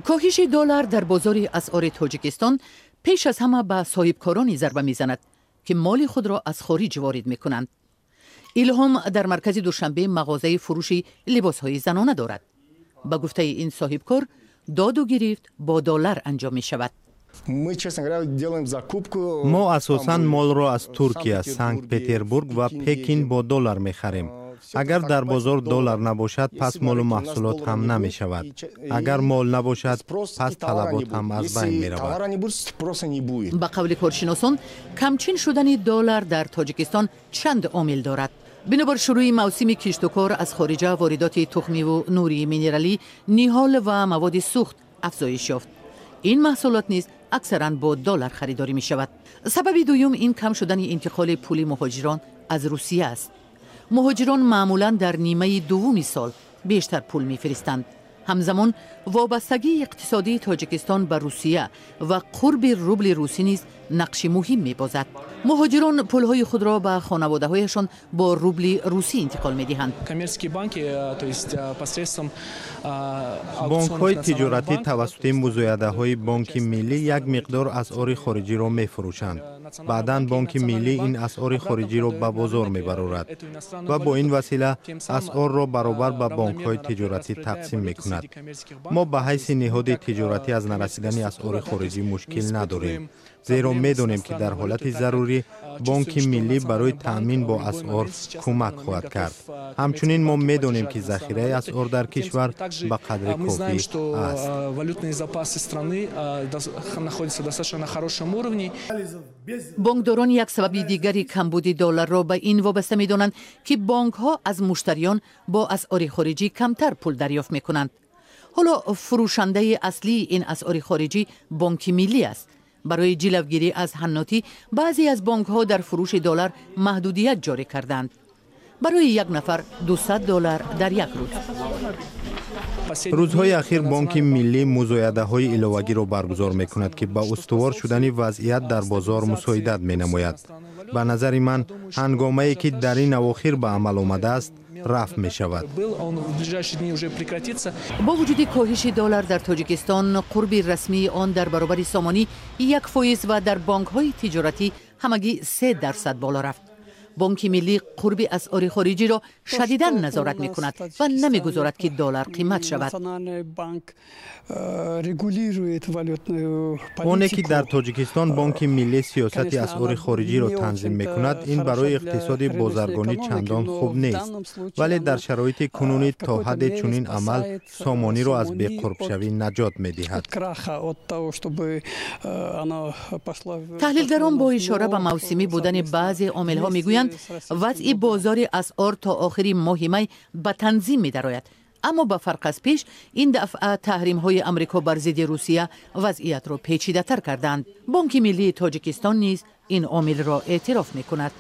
Коҳиши доллар дар бозори асъори Тоҷикистон пеш аз ҳама ба соҳибкороне зарба мезанад, ки моли худро аз хориҷ ворид мекунанд. Илҳом дар маркази Душанбе мағозаи фурӯши либосҳои занона дорад. Ба гуфтаи ин соҳибкор, доду гирифт бо доллар анҷом мешавад. Мо асосан молро аз Туркия, Санкт Петербург ва Пекин бо доллар мехарем. Агар дар бозор доллар набошад, пас молу маҳсулот ҳам намешавад. Агар мол набошад, пас талабот ҳам аз байн меравад. Ба қавли коршиносон, камчин шудани доллар дар Тоҷикистон чанд омил дорад. Бинобар шурӯи мавсими киштукор, аз хориҷа воридоти тухмиву нурии минералӣ, ниҳол ва маводи сӯхт афзоиш ёфт. Ин маҳсулот низ аксаран бо доллар харидорӣ мешавад. Сабаби дуюм ин кам шудани интиқоли пули муҳоҷирон аз Русия аст. Муҳоҷирон маъмулан дар нимаи дуввуми сол бештар пул мефиристанд. Ҳамзамон вобастагии иқтисодии Тоҷикистон ба Русия ва қурби рубли русӣ низ нақши муҳим мебозад. Муҳоҷирон пулҳои худро ба хонаводаҳояшон бо рубли русӣ интиқол медиҳанд. Бонкҳои тиҷоратӣ тавассути музоядаҳои Бонки Миллӣ як миқдор асъори хориҷиро мефурӯшанд. Баъдан Бонки Миллӣ ин асъори хориҷиро ба бозор мебарорад ва бо ин васила асъорро баробар ба бонкҳои тиҷоратӣ тақсим мекунад. Мо ба ҳайси ниҳоди тиҷоратӣ аз нарасидани асъори хориҷӣ мушкил надорем, зеро медонем, ки дар ҳолати зарурӣ Бонки Миллӣ барои таъмин бо асъор кӯмак хоҳад кард. Ҳамчунин мо медонем, ки захираи асъор дар кишвар ба қадри кофӣ аст. Бонкдорон як сабаби дигари камбуди долларро ба ин вобаста медонанд, ки бонкҳо аз муштариён бо асъори хориҷӣ камтар пул дарёфт мекунанд. Ҳоло фурӯшандаи аслии ин асъори хориҷӣ Бонки Миллӣ аст. Барои ҷилавгирӣ аз ҳаннотӣ баъзе аз бонкҳо дар фурӯши доллар маҳдудият ҷорӣ карданд. Барои як нафар 200 доллар дар як рӯз. Рӯзҳои ахир Бонки Миллӣ музоядаҳои иловагиро баргузор мекунад, ки ба устувор шудани вазъият дар бозор мусоидат менамояд. Ба назари ман, ҳангомае, ки дар ин авохир ба амал омадааст, рафъ мешавад. Бо вуҷуди коҳиши доллар дар Тоҷикистон, қурби расмии он дар баробари сомонӣ 1% ва дар бонкҳои тиҷоратӣ ҳамагӣ 3% боло рафт. Бонки Миллӣ қурби асъори хориҷиро шадидан назорат мекунад ва намегузорад, ки доллар қимат шавад. Оне ки дар Тоҷикистон Бонки Миллӣ сиёсати асъори хориҷиро танзим мекунад, ин барои иқтисоди бозаргонӣ чандон хуб нест, вале дар шароити кунунӣ то ҳадде чунин амал сомониро аз беқурбшавӣ наҷот медиҳад. Таҳлилгарон бо ишора ба мавсимӣ будани баъзе омилҳо мегӯянд, вазъи бозори асъор то охири моҳи май ба танзим медарояд. Аммо ба фарқ аз пеш, ин дафъа таҳримҳои Амрико бар зидди Русия вазъиятро печидатар карданд. Бонки Миллии Тоҷикистон низ ин омилро эътироф мекунад.